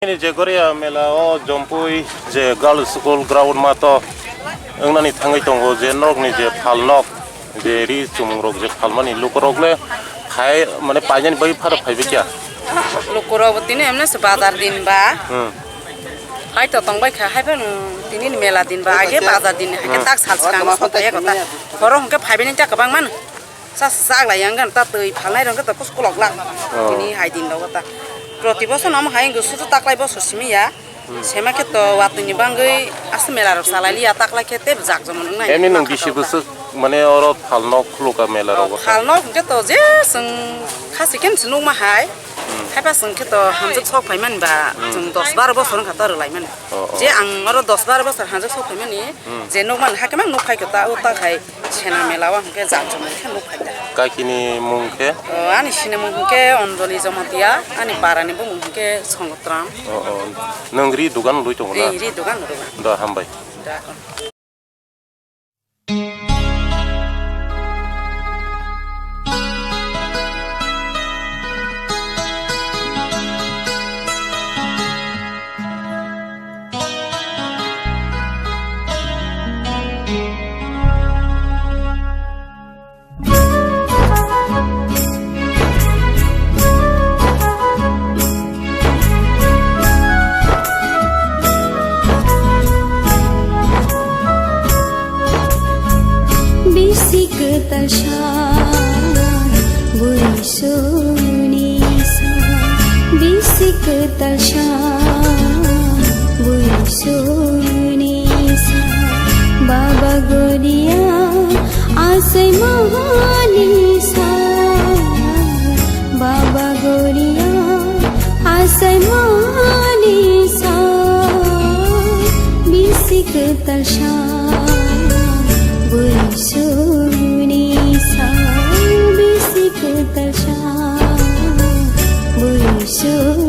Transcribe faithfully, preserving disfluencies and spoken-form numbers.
Nini je Goria mela o Jompui je girls school ground mato wngnani thangwi tongo, je norokni je phalnok, je ri chumung rok je phalmani lukurok le phai, mane painani bagwi phano phaibai kya? Lukurok bo tini emne se bazar din ba. Hmm. Hai to tongbai kha, hai phano tini ni mela din ba, age bazar din, hai khe tak sal swkang soto ya kota. Horo hwnkhe phaibai ni ta kwbang mano. Sa sak lai yang gan ta twi phalnai rong ta kus kolok lak. Oh. Tini hai din rogo ta. Proti bosor no hai gusu ta taklai bosor simi ya. Hmm. Sema khe to watwi ni bangwi asa mela rok salai liya taklai khe te jak jomon wngnai. Emni nwng bisi bwswk mane oro phalnok khuluka mela rogo ta? Phalnok hwnkhe to je chwng khasi khe se nukma hai. Hmm. Haipa chwng khe to hamjwk sok phaimani ba, hmm, chwng dos baro bosor wngkha to rwlaimani. Oh, oh. Je ang oro dos baro bosor hamjwk sok phaimani, hmm, je nukmani hakhe mang nuk phai khe ta o ta khai. Sena mela o hwnkhe jat jomai khe nuk phai da. Kakini mung khe? O, ani sinimung hwnkhe Anjali Jamatia, ani parani bumung hwnkhe Songotram. O, o. Nwng ri dogan lwi tongo na? Ri, ri dogan lwi tongo. Da, hambai. Da. Bisi kwtal sa bui suni sa, bisi kwtal sa bui suni sa, Baba Goria asai mahani sa, Baba Goria asai mahani sa, bisi kwtal sa bui suni sa, bisi kwtal sa bui suni.